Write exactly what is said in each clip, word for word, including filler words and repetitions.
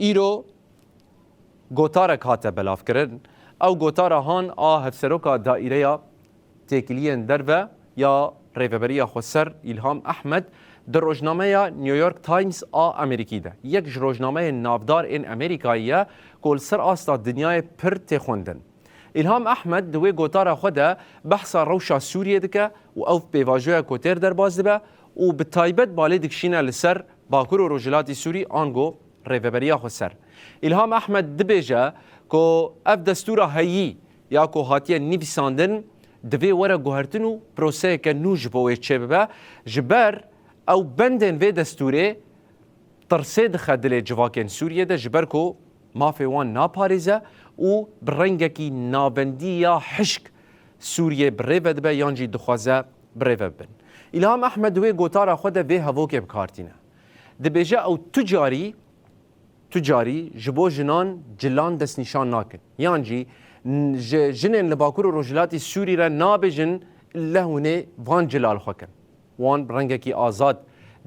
Îro gotarek hate belavkirin. Ew gotara han a hevseroka daîreya têkiliyên derve ya Rêveberiya Xweser Îlham Ehmed di rojnameya New York Times a Amerîkî de, yek ji rojnameyên navdar ên Amerîkayê ye ku li ser asta dinyayê pir tê xwendin. Îlham Ehmed di wê gotara xwe de behsa rewşa Sûriyê dike û ew pêvajoya ku têr derbas dibe û bi taybet balê dikişîne li ser Bakur û Rojhilatî Sûrî ango Rêveberiya Xweser. Îlham Ehmed dibêje ku ev destûra heyî ya ku hatiye nivîsandin divê were guhertin û proseyeke nû ji bo wê çêbibe, ji ber ew bendên vê destûrê tirsê dixe dilê civakên Sûriyê de, ji ber ku mafê wan naparêze û bi rengekî navendî ya hişk Sûriyê bi rê ve dibe yan jî dixwaze bi rê ve bibin. Îlham Ehmed di wê gotara xwe de vê hevokê bi kar tîne. Dibêje ew tu carî, tu carî ji bo jinan cilan destnîşan nakin. Yan jî n-, ji jinên li Bakur û Rojhilatî Sûrî re nabêjin le hûnê van cila li xwe kin. Wan bi rengekî azad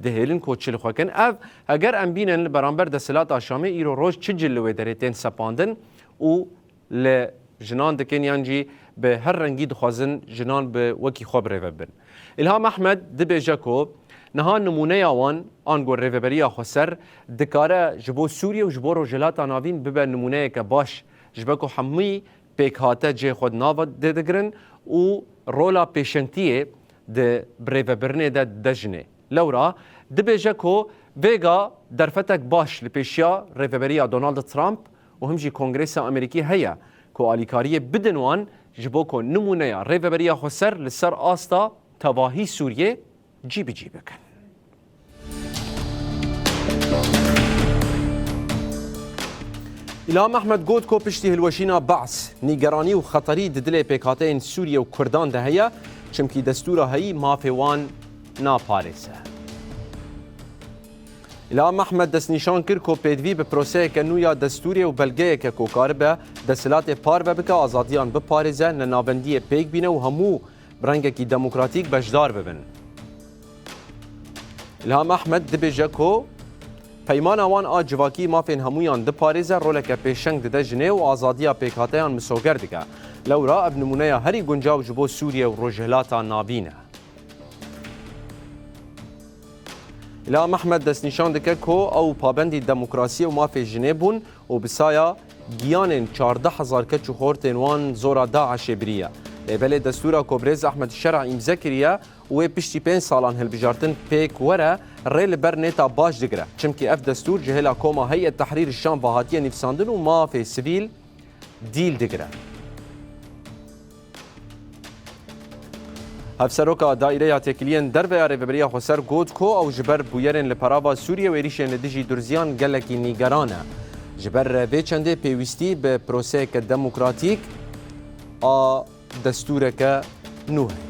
dihêlin ku çi li xwe kin. Ev, heger em bînin li beramber desthilata Şamê, îro roj çi cil li wê derê tên sepandin û li jinan dikin yan jî bi her rengî dixwazin jinan bi wekî xwe bi rê ve bibin. Îlham Ehmed dibêje ku niha nimûneya wan ango Rêveberiya Xweser dikare ji bo Sûriye û ji bo Rojhilata Navîn bibe nimûneyeke baş, ji ber ku hemû pêkhate cihê xwe di nav de digirin û rola pêşengtiyê di birêvebirinê de dide jinê. Lewra dibêje ku vêga derfetek baş li pêşiya Rêveberiya Donald Trump û him jî Kongresa Amerîkî heye ku alîkariyê bidin wan ji bo ku nimûneya Rêveberiya Xweser li ser asta tevahî Sûriyê cî bi cî bikin. Îlham Ehmed got ku piştî hilweşîna Be's, nîgeranî û xeterî di dilê pêkhateyên Sûriye û Kurdan de heye, çimkî destûra heyî mafê wan naparêze. Îlham Ehmed destnîşan kir ku pêdivî bi proseyeke nû ya destûrê û belgeyeke ku karibe desthilatê parve bike, azadiyan biparêze, nenavendiyê pêk bîne û hemû bi rengekî demokratîk beşdar bibin. Îlham Ehmed dibêje ku peymana wan a civakî mafên hemûyan diparêze, roleke pêşeng dide jinê û azadiya pêkhateyan misoger dike. Lewra ev nimûneya herî guncaw ji bo Sûriye û Rojhilata Navîn e. Îlham Ehmed destnîşan dike ku ew pabendî demokrasiyê û mafê jinê bûn û bi saya giyanên çardeh hezar keç û xortên wan zora DAIŞê biriye. Lê belê destûra ku birêz Ehmed Şera îmze kiriye û wê piştî pênc salan hilbijartin pêk were, rê li ber nêta baş digire. Çimkî ev destûr ji hêla koma Heyet Tehrîr Şam ve hatiye nivîsandin û mafê sivîl dîl digire. Hevseroka Daîreya Têkiliyên Derve ya Rêveberiya Xweser got ku ew ji ber bûyerên li perava Sûriye û êrîşên li dijî Durziyan gelekî nîgeran e. Ji ber vê çendê pêwîstî bi proseyeke demokratîk a destûreke nû heye.